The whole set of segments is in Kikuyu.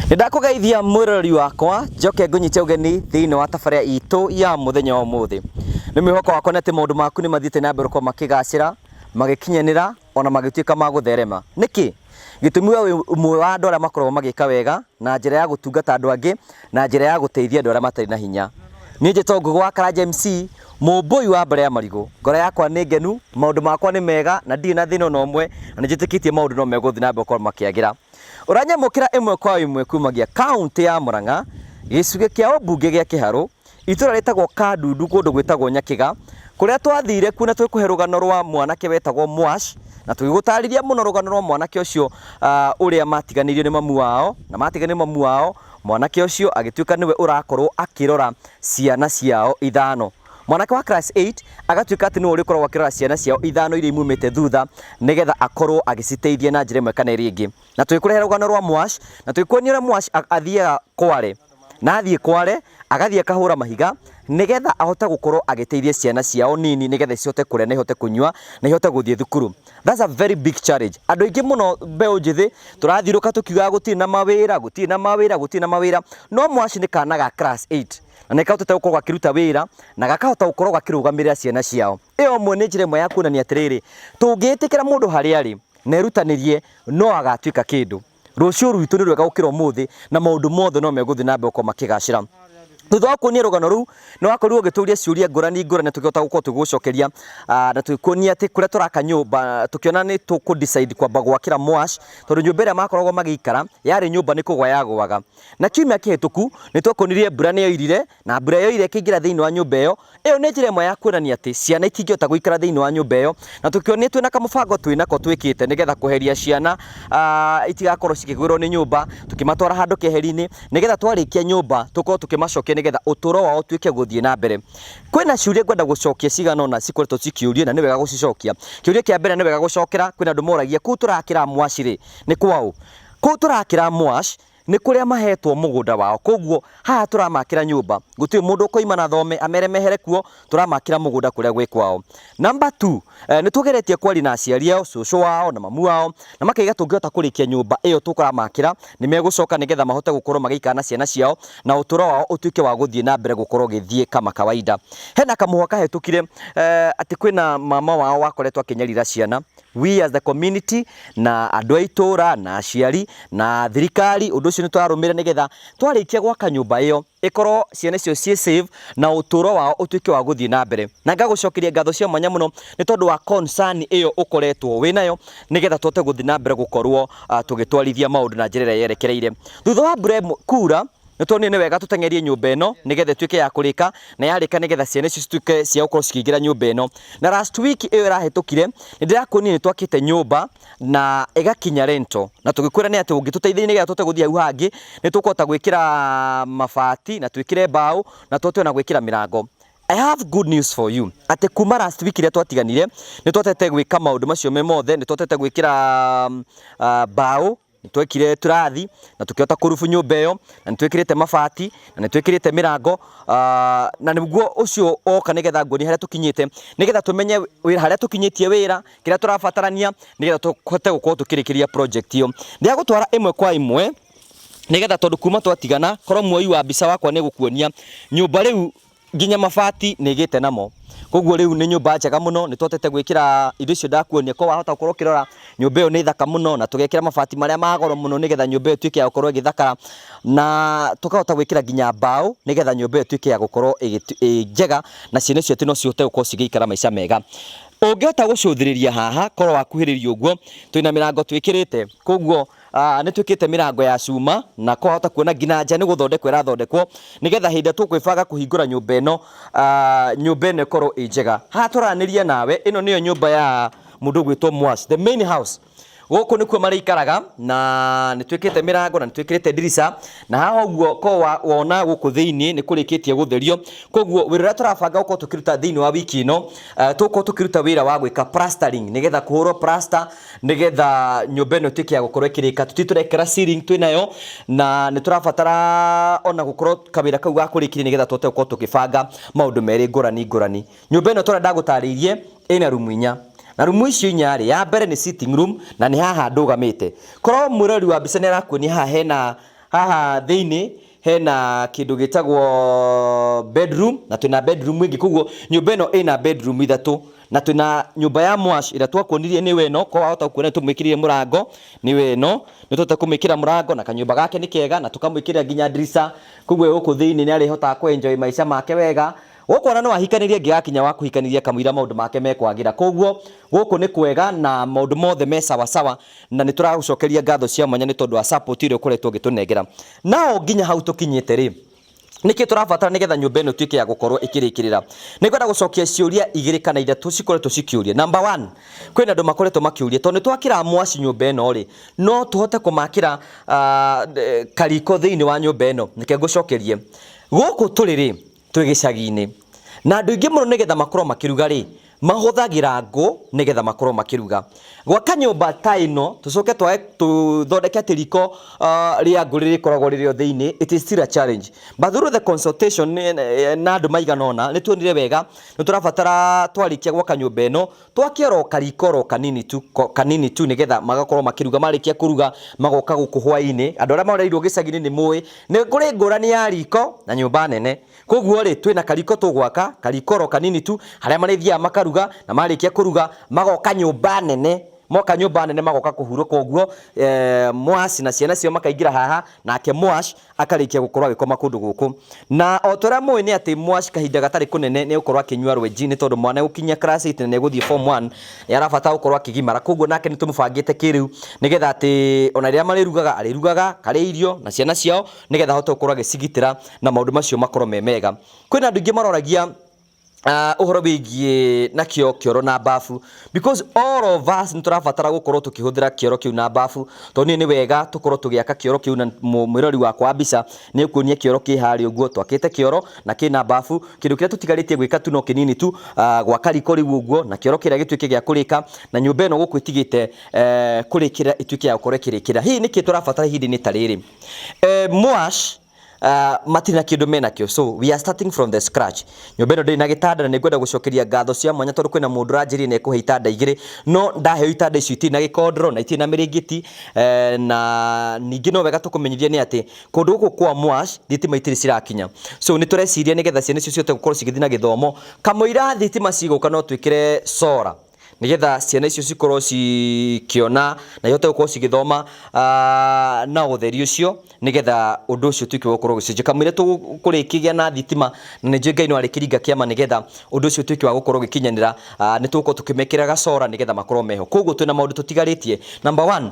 Nĩndakũgeithia mwĩroreri wakwa, njoke ngũnyite ũgeni thĩinĩ wa tabarĩra itũ ya mũthenya wa ũmũthĩ. Nĩ mwĩhoko wakwa nĩ atĩ maũndũ maku nĩ mathiĩte na mbere gũkorwo makĩgacĩra, magĩkinyanĩra ona magĩtuĩka ma gũtherema. Nĩkĩ? Gĩtũmi we wĩ ũmwe wa andũ arĩa makoragwo magĩka wega na njĩra ya gũtungata andũ angĩ na njĩra ya gũteithia andũ arĩa matarĩ na hinya. Niĩ njĩtagwo Ngũgĩ wa Karanja MC, mũmbũi wa mbere ya marigũ. Ngoro yakwa nĩ ngenu, maũndũ makwa nĩ mega na ndirĩ na thĩna ona ũmwe na nĩ njĩtĩkĩtie maũndũ no megũthiĩ na mbere gũkorwo makĩagĩra. Ũranyamũkĩra ĩmwe kwa ĩmwe kumagia kaũntĩ ya Murang'a, gĩcugĩ kĩa ũmbunge gĩa Kĩharũ, itũra rĩtagwo Kandundu kũndũ gwĩtagwo Nyakĩga, kũrĩa twathire kuo na twĩkũhe rũgano rwa mwanake wetagwo Mwash, na tũgĩgũtarĩria mũno rũgano rwa mwanake ũcio ũrĩa matiganĩirio nĩ mamu wao, na matiganĩrio nĩ mamu wao, mwanake ũcio agĩtuĩka nĩwe ũrakorwo akĩrora ciana ciao ithano. Mwanake wa class 8 agatuĩka atĩ nĩwe ũrĩkoragwo akĩrora ciana ciao ithano iria imumĩte thutha nĩgetha akorwo agĩciteithia na njĩra ĩmwe kana ĩrĩa ĩngĩ. Na tũgĩkũrehera rũgano rwa Mwash na tũgĩkuonia ũrĩa Mwash athiaga Kware na athiĩ Kware agathiĩ akahũra mahiga nĩgetha ahote gũkorwo agĩteithia ciana ciao nini nĩgetha cihote kũrĩa na ihote kũnyua na ihote gũthiĩ thukuru. That's a very big challenge. Andũ aingĩ mũno mbeũ njĩthĩ tũrathiũrũka tũkiugaga gũtirĩ na mawĩra, gũtirĩ na mawĩra, gũtirĩ na mawĩra, no Mwash nĩ kana ga class 8 na nĩ kahotete gũkorwo gakĩruta wĩra na gakahota gũkorwo gakĩrũgamĩrĩra ciana ciao. Ĩyo ĩmwe nĩ njĩra ĩmwe ya kuonania atĩrĩrĩ, tũngĩtĩkĩra mũndũ harĩa arĩ na erutanĩrie no agatuĩka kĩndũ. Rũciũ rwitũ nĩ rwega gũkĩra ũmũthĩ na maũndũ mothe no megũthiĩ na mbere gũkorwo makĩgacĩra. Thutha wa kuonia rũgano rũu, nĩ wakorirwo ũgĩtũria ciũria ngũrani ngũrani tũkĩhota gũkorwo tũgĩgũcokeria na tũgĩkuonia atĩ kũrĩa tũraka nyũmba tũkĩona nĩ tũkũ decide kwamba gwakĩra Mwash tondũ nyũmba ĩrĩa makoragwo magĩikara yarĩ nyũmba nĩ kũgwa yagũaga. Na kiumia kĩhĩtũku nĩ twakuonirie mbura nĩ yoirire na mbura yoire ĩkĩingĩra thĩinĩ wa nyũmba ĩyo. Ĩyo nĩ njĩra ĩmwe ya kuonania atĩ ciana itingĩhota gũikara thĩinĩ wa nyũmba ĩyo, na tũkĩonio twĩna kamũbango twĩnako twĩkĩte nĩgetha kweheria ciana itigakorwo cikĩgwĩrwo nĩ nyũmba, tũkĩmatwara handũ keheri-inĩ, nĩgetha twarĩkia nyũmba tũkorwo tũkĩmacokia nĩgetha ũtũro wao ũtuĩke gũthiĩ na mbere. Kwĩna ciũria ngwenda gũcokia cigana ũna cikoretwo cikĩũrio na nĩ wega gũcicokia. Kĩũria kĩa mbere nĩ wega gũcokera, kwĩna andũ moragia kũu tũrakĩra Mwaci rĩ, nĩ kwaũ? Kũu tũrakĩra Mwash nĩ kũrĩa mahetwo mũgũnda wao, koguo haha tũramakĩra nyũmba, gũtirĩ mũndũ ũkoima na thome amere mehere kuo, tũramakĩra mũgũnda kũrĩa gwĩ kwao. Number two, nĩ tũgeretie kwaria na aciari ao, cũcũ wao na mamu wao, na makaiga tũngĩhota kũrĩkia nyũmba ĩyo tũramakĩra, nĩ megũcoka nĩgetha mahote gũkorwo magĩikara na ciana ciao, na ũtũro wao ũtuĩke wa gũthiĩ na mbere gũkorwo ũgĩthiĩ kama kawaida. Hena kamũhwa kahĩtũkire atĩ kwĩna mama wao wakoretwo akĩnyarira ciana, we as the community na andũ a itũra na aciari na thirikari, ũndũ ũcio nĩ tũrarũmĩrĩra nĩgetha twarĩkia gwaka nyũmba ĩyo ĩkorwo ciana icio ciĩ safe na ũtũro wao ũtuĩke wa gũthiĩ na mbere. Na ngagũcokeria ngatho cia mwanya mũno nĩ tondũ wa concern ĩyo ũkoretwo wĩnayo nĩgetha tũhote gũthiĩ na mbere gũkorwo tũgĩtwarithia maũndũ na njĩra ĩrĩa yerekereire. Thutha wa mbura ĩmwe kura nĩ tuonire nĩ wega tũteng'erie nyũmba ĩno nĩgetha ĩtuĩke ya kũrĩka na yarĩka nĩgetha ciana icio cituĩke cia gũkorwo cikĩingĩra nyũmba ĩno. Na last week ĩyo ĩrahĩtũkire nĩ ndĩrakuonirie nĩ twakĩte nyũmba na ĩgakinya rental na tũgĩkwĩra nĩ atĩ ũngĩtũteithĩrĩria nĩgetha tũhote gũthiĩ hau hangĩ nĩ tũkũhota gwĩkĩra mabati na twĩkĩre mbaũ na tũhote ona gwĩkĩra mĩrango. I have good news for you atĩ kuma last week ĩrĩa twatiganire nĩ twahotete gwĩka maũndũ macio me mothe, nĩ twahotete gwĩkĩra mbaũ, nĩ twekire tũrathi na tũkĩhota kũrubu nyũmba ĩyo na nĩ twĩkĩrĩte mabati na nĩ twĩkĩrĩte mĩrango na nĩguo ũcio woka nĩgetha nguonie harĩa tũkinyĩte nĩgetha tũmenye harĩa tũkinyĩtie wĩra, kĩrĩa tũrabatarania nĩgetha tũhote gũkorwo tũkĩrĩkĩria project ĩyo. Ndĩragũtwara ĩmwe kwa ĩmwe nĩgetha tondũ kuma twatigana korwo muoi wa mbica wakwa nĩ egũkuonia nyũmba rĩu nginya mabati nĩ ĩgĩte namo koguo rĩu nĩ nyũmba njega mũno nĩ twahotete gwĩkĩra indo icio ndakuonia ko wahota gũkorwo ũkĩrora nyũmba ĩyo nĩ thaka mũno na tũgekĩra mabati marĩa ma goro mũno nĩgetha nyũmba ĩyo ĩtuĩke ya gũkorwo ĩgĩthakara na tũkahota gwĩkĩra nginya mbaũ nĩgetha nyũmba ĩyo ĩtuĩke ya gũkorwo ĩ njega na ciana icio atĩ no cihote gũkorwo cigĩikara maica mega. Ũngĩhota gũcũthĩrĩria haha korwo wakuhĩrĩria ũguo twĩna mĩrango twĩkĩrĩte koguo Nĩ twĩkĩte mĩrango ya cuma na kwahota kuona nginya nja nĩ gũthondekwo ĩrathondekwo nĩgetha hĩndĩ ĩrĩa tũkwĩbanga kũhingũra nyũmba ĩno, nyũmba ĩno ĩkorwo ĩ njega. Haha tũraranĩria nawe ĩno nĩyo nyũmba ya mũndũ ũgwĩtwo Mwas, the main house. Gũkũ nĩkuo marĩikaraga na nĩ twĩkĩte mĩrango na nĩ twĩkĩrĩte ndirica na haha ũguo ko wona gũkũ thĩinĩ nĩ kũrĩkĩtie gũtherio. Koguo wĩra ũrĩa tũrabanga gũkorwo tũkĩruta thĩinĩ wa wiki ĩno, tũgũkorwo tũkĩruta wĩra wa gwĩka plastering nĩgetha kũhũrwo plaster nĩgetha nyũmba ĩno ĩtuĩke ya gũkorwo ĩkĩrĩka. Tũthiĩ tũrekĩra ceiling twĩ nayo na nĩ tũrabatara ona gũkorwo kawĩra kau ga kũrĩkĩria nĩgetha tũhote gũkorwo tũgĩbanga maũndũ merĩ ngũrani ngũrani. Nyũmba ĩno ta ũrĩa ndagũtarĩirie ĩna rumu inya na rumu icio inya rĩ, ya mbere nĩ sitting room na nĩ haha ndũgamĩte. Korwo mwĩroreri wa mbica nĩ arakuonia haha hena Haha thĩinĩ hena kĩndũ gĩtagwo bedroom, na twĩna bedroom ĩngĩ, koguo nyũmba ĩno ĩna bedroom ithatũ, na twĩna nyũmba ya mwash ĩrĩa twakuonirie nĩyo ĩno, korwo wahota kuona nĩtũmĩkĩrĩire mũrango, nĩyo ĩno, nĩtũhotete kũmĩkĩra mũrango na kanyũmba gake nĩ kega, na tũkamwĩkĩrĩra nginya ndirica, koguo e gũkũ thĩinĩ nĩarĩhotaga kũ enjoy maica make wega. Gũkũ ona no ahikanĩrie angĩgakinya wa kũhikanĩria kamũira maũndũ make mekwagĩra, koguo gũkũ nĩ kwega na maũndũ mothe me sawa sawa. Na nĩ tũragũcokeria ngatho cia mwanya nĩ tondũ wa support ĩrĩa ũkoretwo ũgĩtũnengera. Nao nginya hau tũkinyĩte rĩ, nĩkĩ tũrabatara nĩgetha nyũmba ĩno ĩtuĩke ya gũkorwo ĩkĩrĩkĩrĩra? Nĩ ngwenda gũcokia ciũria igĩrĩ kana ithatũ cikoretwo cikĩũria. Number one, kwĩna andũ makoretwo makĩũria tondũ nĩ twakĩra mwaci nyũmba ĩno rĩ, no tũhote kũmakĩra kariko thĩinĩ wa nyũmba ĩno? Reke ngũcokerie. Gũkũ tũrĩ rĩ, twĩ gĩcagi-inĩ na andũ aingĩ mũno nĩgetha makorwo makĩruga rĩ, mahũthagĩra ngũ nĩgetha makorwo makĩruga. Gwaka nyũmba ta ĩno tũcoke twage tũthondeke atĩ riko rĩa ngũ rĩrĩkoragwo rĩrĩ o thĩinĩ, it is still a challenge. But through the consultation na andũ maigana ũna nĩ tuonire wega nĩ tũrabatara twarĩkia gwaka nyũmba ĩno twake oro kariko oro kanini tu, kanini tu nĩgetha magakorwo makĩruga. Marĩkia kũruga magoka gũkũ hwaĩ-inĩ. Andũ arĩa marereirwo gĩcagi-inĩ nĩ mũĩ nĩ kũrĩ ngũrani ya riko na nyũmba nene. Koguo rĩ, twĩna kariko tũgwaka, kariko oro kanini tu, harĩa marĩthiaga makaruga, na marĩkia kũruga magoka nyũmba nene. Moka nyũmba nene magoka kũhurũka ũguo, Mwash na ciana ciao makaingĩra haha, nake Mwash akarĩkia gũkorwo agĩkoma kũndũ gũkũ. Na o ta ũrĩa mũĩ nĩ atĩ Mwash kahinda gatarĩ kũnene nĩ egũkorwo akĩnyua rwenji nĩ tondũ mwana egũkinyia class 8 na nĩ egũthiĩ form 1, nĩ arabatara gũkorwo akĩgimara. Koguo nake nĩ tũmũbangĩte kĩrĩu nĩgetha atĩ ona rĩrĩa marĩrugaga arĩrugaga karĩa irio na ciana ciao nĩgetha ahote gũkorwo agĩcigitĩra na maũndũ macio makorwo me mega. Kwĩna andũ aingĩ maroragia ũhoro wĩgiĩ nakĩo kĩoro na bafu, because all of us nĩ tũrabatara gũkorwo tũkĩhũthĩra kĩoro kĩu na bafu, tondũ niĩ nĩ wega tũkorwo tũgĩaka kĩoro kĩu na mwĩrori wakwa wa mbica nĩ ũkuonia kĩoro kĩ harĩa ũguo. Twakĩte kĩoro na kĩna bafu, kĩndũ kĩrĩa tũtigarĩtie gwĩka tu no kĩnini tu, gwaka riko rĩu ũguo na kĩoro kĩrĩa gĩtuĩke gĩa kũrĩka, na nyũmba ĩno gũkũ ĩtigĩte kũrĩkĩra ĩtuĩke ya gũkorwo ĩkĩrĩkĩra. Hihi nĩkĩ tũrabatara ihinda-inĩ ta rĩrĩ? Mwash matirĩ na kĩndũ menakĩo, so we are starting from the scratch. Nyũmba ĩno ndĩrĩ na gĩtanda, na nĩngwenda gũcokeria ngatho cia mwanya tondũ kwĩna mũndũ ũranjĩrire nĩ ekũhe itanda igĩrĩ, no ndaheo itanda icio itirĩ na gĩkondoro na itirĩ na mĩrĩngĩti. Na ningĩ no wega tũkũmenyithie nĩ atĩ kũndũ gũkũ kwa Mwash thitima itirĩ cirakinya, so nĩ tũreciria nĩgetha ciana icio cihote gũkorwo cigĩthiĩ na gĩthomo, kamũira thitima cigũka no twĩkĩre solar nĩgetha ciana icio cikorwo cikĩona na ihote gũkorwo cigĩthoma na ũtheri ũcio, nĩgetha ũndũ ũcio ũtuĩke wa gũkorwo ũgĩcenjia kamũira tũkũrĩkĩgĩa na thitima. Na nĩ njũĩ Ngai no arĩkĩringa kĩama nĩgetha ũndũ ũcio ũtuĩke wa gũkorwo ũgĩkinyanĩra. Nĩ tũgũkorwo tũkĩmekĩra gacora nĩgetha makorwo meho. Koguo twĩna maũndũ tũtigarĩtie. Number one,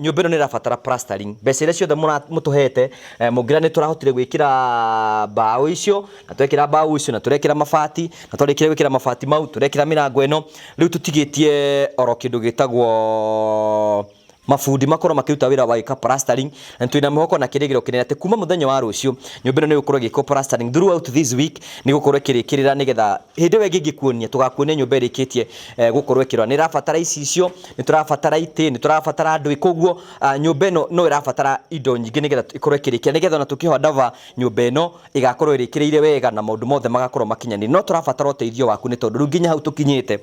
nyũmba ĩno nĩ ĩrabatara plastering. Mbeca iria ciothe mũtũhete, mũngĩra nĩ tũrahotire gwĩkĩra mbaũ icio, na twekĩra mbaũ icio na tũrekĩra mabati, na twarĩkia gwĩkĩra mabati mau tũrekĩra mĩrango ĩno. Rĩu tũtigĩtie oro kĩndũ gĩtagwo mabundi makorwo makĩruta wĩra wa gwĩka plastering, na twĩna mwĩhoko na kĩrĩgĩrĩro kĩnene atĩ kuma mũthenya wa rũciũ nyũmba ĩno nĩ ĩgũkorwo ĩgĩkwo plastering throughout this week, nĩ gũkorwo ĩkĩrĩkĩrĩra nĩgetha hĩndĩ ĩyo ĩngĩ ingĩkuonia tũgakuonia nyũmba ĩrĩkĩtie gũkorwo ĩkĩrora. Nĩ ĩrabatara icicio, nĩ tũrabatara itĩ, nĩ tũrabatara ndũĩ, koguo nyũmba ĩno no ĩrabatara indo nyingĩ nĩgetha ĩkorwo ĩkĩrĩkia, nĩgetha ona tũkĩhanda over nyũmba ĩno ĩgakorwo ĩrĩkĩrĩire wega na maũndũ mothe magakorwo makinyanĩire. No tũrabatara ũteithio waku nĩ tondũ rĩu nginya hau tũkinyĩte,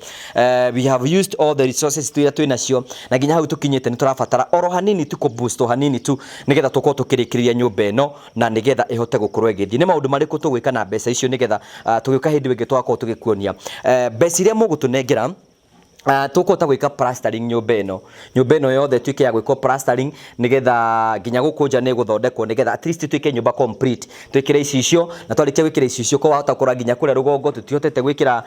we have used all the resources iria twĩ nacio, na nginya hau tũkinyĩte nĩ tũrabatara oro hanini tu, kũ boost o hanini tu nĩgetha tũkorwo tũkĩrĩkĩrĩria nyũmba ĩno na nĩgetha ĩhote gũkorwo ĩgĩthiĩ. Nĩ maũndũ marĩkũ tũgwĩka na mbeca icio nĩgetha tũgĩũka hĩndĩ ĩngĩ tũgakorwo tũgĩkuonia mbeca iria mũgũtũnengera? Tũkũhota gwĩka plastering nyũmba ĩno, nyũmba ĩno yothe ĩtuĩke ya gwĩkwo plastering nĩgetha nginya gũkũ nja nĩ ĩgũthondekwo nĩgetha at least ĩtuĩke nyũmba complete. Twĩkĩre icicio, na twarĩkia gwĩkĩra icicio ko wahota kũrora nginya kũrĩa rũgongo tũtihotete gwĩkĩra,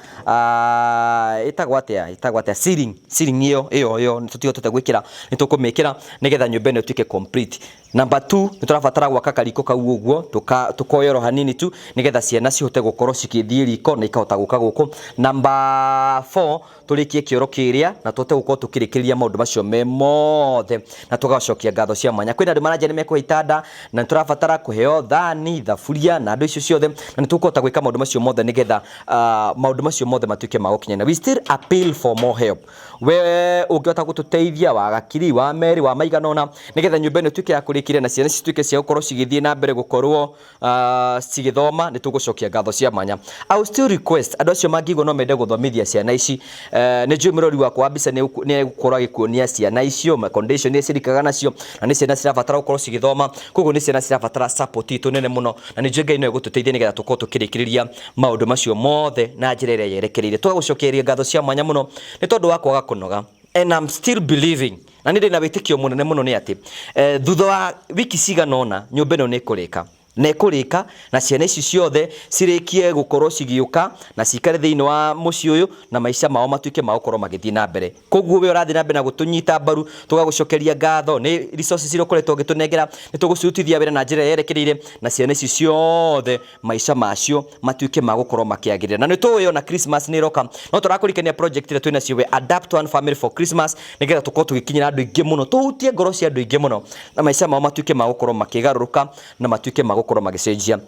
ĩtagwo atĩa, ĩtagwo atĩa, ceiling, ceiling ĩyo ĩyo ĩyo tũtihotete gwĩkĩra, nĩ tũkũmĩkĩra nĩgetha nyũmba ĩno ĩtuĩke complete. Number 2, nĩ tũrabatara gwaka kariko kau ũguo, tũkoya oro hanini tu nĩgetha ciana cihote gũkorwo cikĩthiĩ riko na ikahota gũka gũkũ. Number 4, tũrĩkie kĩoro kĩrĩa na tũhote gũkorwo tũkĩrĩkĩrĩria maũndũ macio me mothe na tũgacokia ngatho cia mwanya. Kwĩna andũ maranjia nĩ mekũhe itanda, na nĩ tũrabatara kũheo thani, thaburia na andũ icio ciothe, na nĩ tũkũhota gwĩka maũndũ macio mothe nĩgetha maũndũ macio mothe matuĩke ma gũkinyanĩra. We still appeal for more help. We ũngĩhota gũtũteithia wa gakiri, wa merĩ, wa maigana ũna nĩgetha nyũmba ĩno ĩtuĩke ya kũrĩkĩrĩria. yakĩrĩkire na ciana cituĩke cia gũkorwo cigĩthiĩ na mbere gũkorwo cigĩthoma, nĩ tũgũcokia ngatho cia mwanya. I will still request andũ acio mangĩigua no mende gũthomithia ciana ici, nĩ njũĩ mũrori wakwa wa mbica nĩ egũkorwo agĩkuonia ciana icio ma condition iria cirikaga nacio, na nĩ ciana cirabatara gũkorwo cigĩthoma, koguo nĩ ciana cirabatara support itũ nene mũno, na nĩ njũĩ Ngai no egũtũteithia nĩgetha tũkorwo tũkĩrĩkĩrĩria maũndũ macio mothe na njĩra ĩrĩa yerekereire. Tũgagũcokeria ngatho cia mwanya mũno nĩ tondũ wa kwaga kũnoga. And I'm still believing na nĩ ndĩ na wĩtĩkio mũnene mũno nĩ atĩ thutha wa wiki cigana ũna nyũmba ĩno nĩ ĩkũrĩka na ĩkũrĩka na ciana ici ciothe cirĩkie gũkorwo cigĩũka na cikare thĩinĩ wa mũciĩ ũyũ na maica mao matuĩke ma gũkorwo magĩthiĩ na mbere. Koguo we ũrathiĩ na mbere na gũtũnyita mbaru tũgagũcokeria ngatho nĩ resources iria ũkoretwo ũgĩtũnengera, nĩ tũgũcirutithia wĩra na njĩra ĩrĩa yerekereire na ciana ici ciothe maica macio matuĩke ma gũkorwo makĩagĩrĩra. Na nĩ tũĩ ona Christmas nĩ ĩroka, no tũrakũrikania project ĩrĩa twĩnacio we Adapt One Family for Christmas, nĩgetha tũkorwo tũgĩkinyĩra andũ aingĩ mũno, tũhutie ngoro cia andũ aingĩ mũno na maica mao matuĩke ma gũkorwo makĩgarũrũka na matuĩke ma gũkorwo magĩcenjia.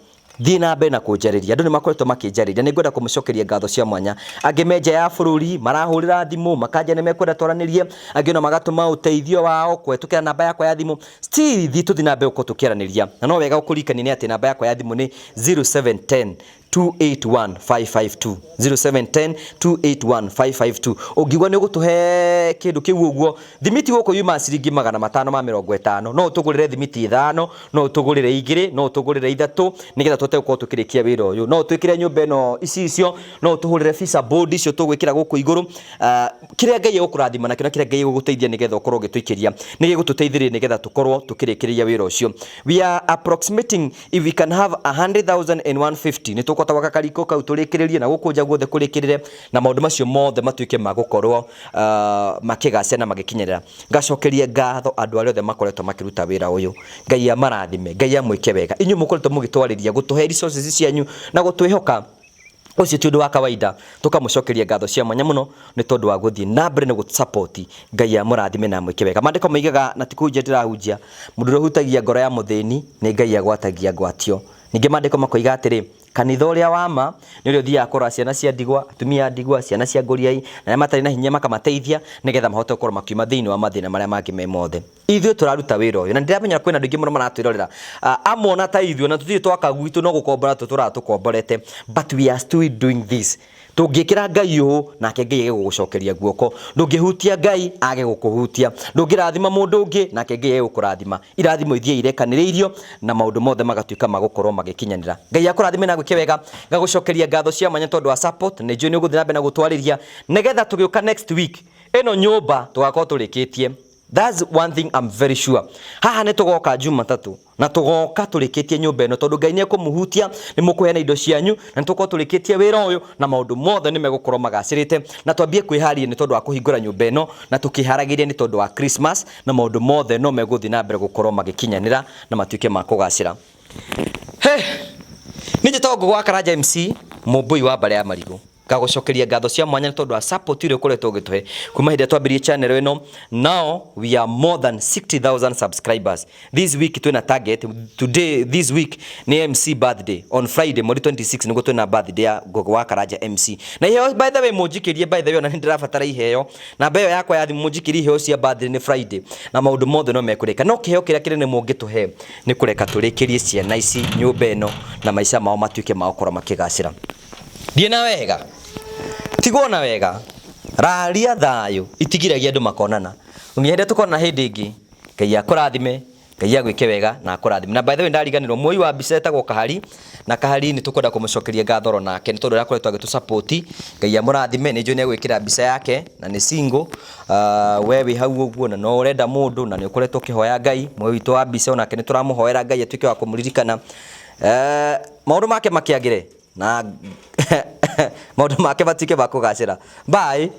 Thiĩ na mbere na kũnjarĩria, andũ nĩ makoretwo makĩnjarĩria, nĩ ngwenda kũmũcokeria ngatho cia mwanya. Angĩ me nja ya bũrũri marahũrĩra thimũ makanja nĩ mekwenda twaranĩrie, angĩ ona magatũma ũteithio wao kũhetũkĩra namba yakwa ya thimũ. Still thiĩ tũthiĩ na mbere gũkorwo tũkĩaranĩria, na no wega gũkũririkania nĩ atĩ namba yakwa ya thimũ nĩ 0710 281 552, 0710 281 552. Ũngiuga nĩ ũgũtũhe kĩndũ kĩu ũguo, thimiti gũkũ yumaga ciringi 550, no ũtũgũrĩre thimiti ithano, no ũtũgũrĩre igĩrĩ, no ũtũgũrĩre ithatũ, nĩgetha tũhote gũkorwo tũkĩrĩkia wĩra ũyũ. No ũtwĩkĩre nyũmba ĩno icicio, no ũtũhũrĩre visa board icio tũgwĩkĩra gũkũ igũrũ. Kĩrĩa Ngai egũkũrathima nakĩo na kĩrĩa Ngai egũgũteithia nĩgetha ũkorwo ũgĩtũikĩria nĩ gĩgũtũteithĩrĩria nĩgetha tũkorwo tũkĩrĩkĩrĩria wĩra ũcio. We are approximating if we can have 100,150 nĩ tũkũhota gwaka kariko kau tũrĩkĩrĩrie na gũkũ nja guothe kũrĩkĩrĩre na maũndũ macio mothe matuĩke ma gũkorwo makĩgacĩra na magĩkinyĩrĩra. Ngacokeria ngatho andũ arĩa othe makoretwo makĩruta wĩra ũyũ. Ngai amarathime, Ngai amwĩke wega. Inyuĩ mũkoretwo mũgĩtwarĩria gũtũhe resources cianyu na gũtwĩhoka, ũcio ti ũndũ wa kawaida. Tũkamũcokeria ngatho cia mwanya mũno nĩ tondũ wa gũthiĩ na mbere na gũtũ-support. Ngai amũrathime na amwĩke wega. Maandĩko moigaga, na ti kũhunjia ndĩrahunjia, mũndũ ũrĩa ũhutagia ngoro ya mũthĩni nĩ Ngai agwatagia ngwatio. Ningĩ maandĩko makoiga atĩrĩ, kanitha ũrĩa wa ma nĩ ũrĩa ũthiaga kũrora ciana cia ndigwa, atumia a ndigwa, ciana cia ngũriai, na arĩa matarĩ na hinya makamateithia nĩgetha mahote gũkorwo makiuma thĩinĩ wa mathĩna marĩa mangĩ me mothe. Ithuĩ tũraruta wĩra ũyũ na nĩndĩramenya kwĩna andũ aingĩ mũno maratwĩrorera, amwe ona ta ithuĩ ona tũtirĩ twaka gwitũ no gũkombora tũtũraga tũkomborete, but we are still doing this. Tũngĩkĩra Ngai ũũ nake Ngai age gũgũcokeria guoko, ndũngĩhutia Ngai age gũkũhutia, ndũngĩrathima mũndũ ũngĩ nake Ngai age gũkũrathima. Irathimo ithiĩ irekanĩrĩirio na maũndũ mothe magatuĩka ma gũkorwo magĩkinyanĩra. Ngai akũrathime na agwĩke wega. Ngagũcokeria ngatho cia mwanya tondũ wa support, nĩ njũĩ nĩ ũgũthiĩ na mbere na gũtwarĩria nĩgetha tũgĩũka next week ĩno nyũmba tũgakorwo tũrĩkĩtie. That's one thing I'm very sure. Haha nĩ tũgoka Jumatatũ na tũgoka tũrĩkĩtie nyũmba ĩno tondũ Ngai nĩ ekũmũhutia, nĩ mũkũheana indo cianyu na nĩ tũgũkorwo tũrĩkĩtie wĩra ũyũ na maũndũ mothe nĩ megũkorwo magacĩrĩte na twambie kwĩharĩria nĩ tondũ wa kũhingũra nyũmba ĩno na tũkĩharagĩria nĩ tondũ wa Christmas na maũndũ mothe no megũthiĩ na mbere gũkorwo magĩkinyanĩra na matuĩke ma kũgacĩra. He, nĩ njĩtagwo Ngũgũ wa Karanja MC, mũmbũi wa mbarĩ ya marigũ. Ngagũcokeria ngatho cia mwanya nĩ tondũ wa support ĩrĩa ũkoretwo ũgĩtũhe kuma hĩndĩ ĩrĩa twambirie channel ĩno. Now we are more than 60,000 subscribers. This week twĩna target today, this week nĩ MC birthday on Friday mweri 26 nĩguo twĩna birthday ya Ngũgũ wa Karanja MC. Na iheo by the way mũnjikĩrie, by the way ona nĩ ndĩrabatara iheo, namba ĩyo yakwa ya thimũ mũnjikĩrie iheo cia birthday nĩ Friday na maũndũ mothe no mekũrĩka. No kĩheo kĩrĩa kĩnene mũngĩtũhe nĩ kũreka tũrĩkĩrie ciana ici nyũmba ĩno na maica mao matuĩke ma gũkorwo makĩgacĩra. Thiĩ na wega, tigwo na wega, raria thayũ, itigiragia andũ makonana. Nginya hĩndĩ ĩrĩa tũkonana hĩndĩ ĩngĩ, Ngai akũrathime, Ngai agwĩke wega na akũrathime. Na by the way ndariganĩrwo, muoi wa mbica etagwo Kahari, na Kahari nĩ tũkwenda kũmũcokeria ngatho oro nake nĩ tondũ ũrĩa akoretwo agĩtũ support. Ngai amũrathime, nĩ njũĩ nĩ egwĩkĩra mbica yake na nĩ single. We wĩ hau ũguo na no ũrenda mũndũ na nĩ ũkoretwo ũkĩhoya Ngai, muoi witũ wa mbica onake nĩ tũramũhoera Ngai atuĩke wa kũmũririkana. Maũndũ make makĩagĩre na maũndũ make matuĩke ma kũgacĩra. Bye.